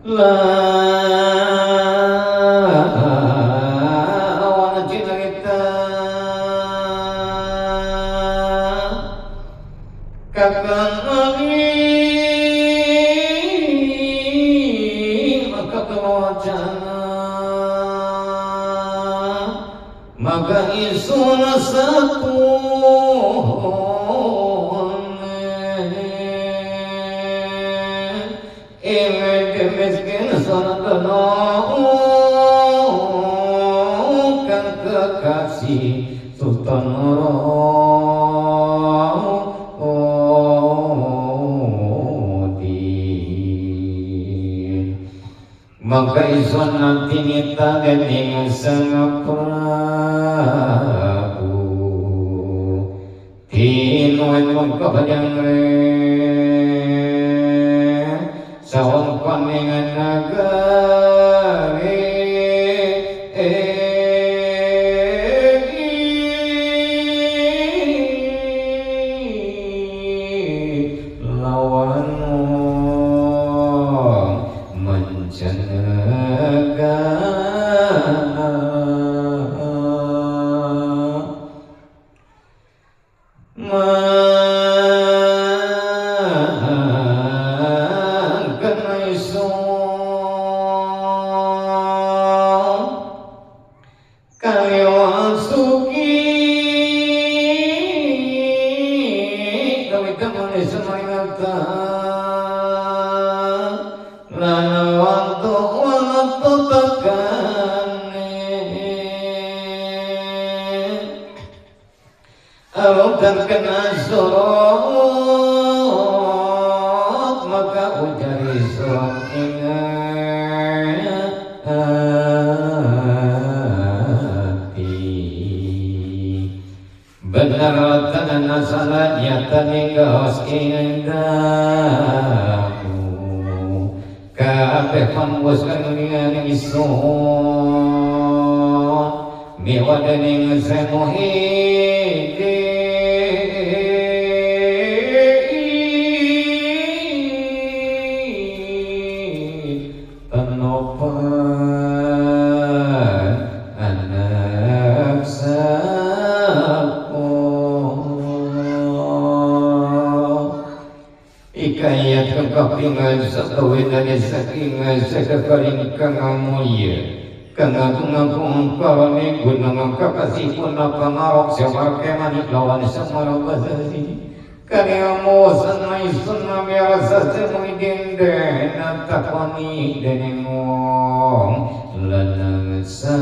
Lawan cinta kakang maka isun satu miskin sono kang kekasih Sultan Rodin. Maka isun nanti nita dening Sang Prabu tinuen mongko bajang sawang koningan nagari lawan mancanegara terkena sorot maka ujari sorot hati benar tanah salah nyata ninggaos indahmu kabeh pambos kanuningan isun miwadaning semuhidin kapingan sa kawinan sa kingan sa kakaring kangamulia kangagung-agung karani gunang kakasipun na pangarok sa markemani lawan sa marabasasi kaniamo sa naisun na mirasa sa muidinde na takoni denimong lanang sa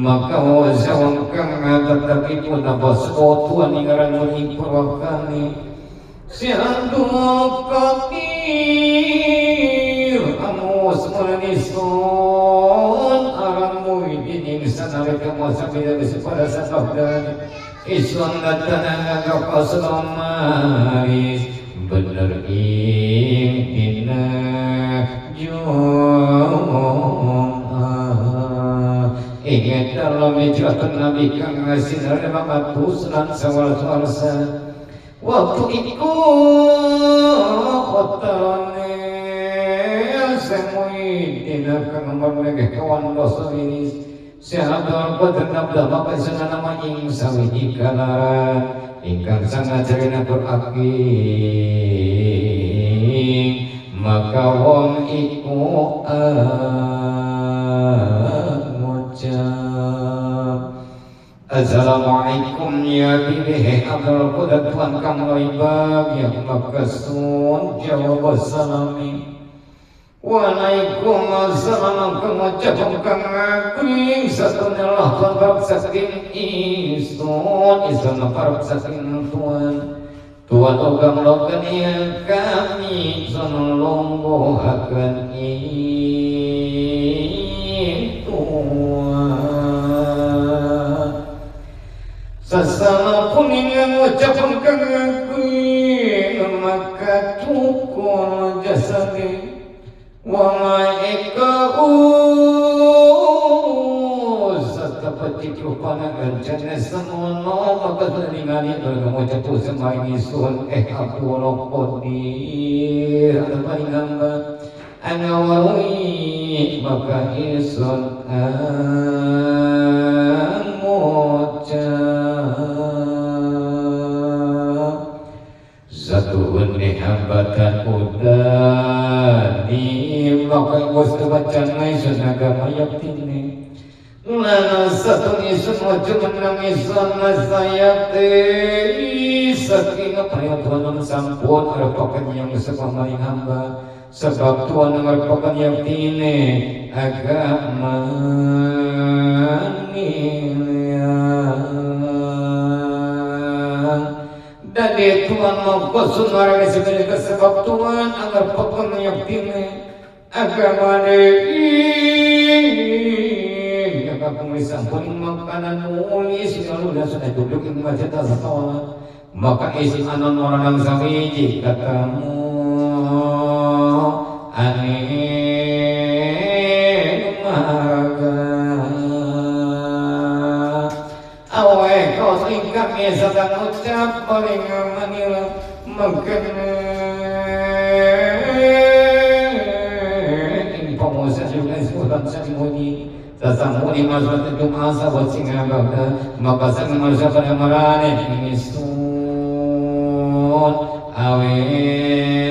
maka wasawang kang tetapi pun nabas tuan ingaran muning purwakani siandu katir amos mulanison aran muidining sanarika masabida pada sabdan isun datanang kapaslamaris bener ing dina ingat dalam hijrah Nabi kang sinar 500 lan 100 waktu iku kotorane semuidina kang marnege kawan dosa ini sehabdal qadar nabda maka sanana ing sawiji kalaran ingkang sangajarina beraking maka wong iku Assalamualaikum ya bibihi Abdul Qudrat Tuan kang loibag yang makasun jawab salami Waalaikumsalam kang ucap kang agring satunillah Tuan parap saking isun isun parap saking Tuan Tuan uga melakukan yang kami sun longgohaken Tuan sasana kuningan ucapan kang agring maka cukur jasadi wa maika serta cikupana rencana semono maka ningali bergemu cepu semaring isun Abdul Qadir paling hamba anawarui maka isun amoca satu undi hambatan udani maka wastu bacana isun agama yaktini lana satu isun wajah menang isun masayate saking prayatwanam sampun merupakan yang sepamaring hamba sebab Tuhan merupakan yaktini agama dan dia Tuhan mengkosun orang sebenarnya sebab Tuhan merupakan yaktini agama ini sampun makanan nulis lalu sudah duduk ing masjid sekolah maka isi anon orang sawiji ketemu ane marga awe kau ingkang sedang ucap paling manila mengkene ing pengusaha juga sebutan samuni sasamuni maswat jum'asa wa singabda maka sang manusia pada marane ingsun awe.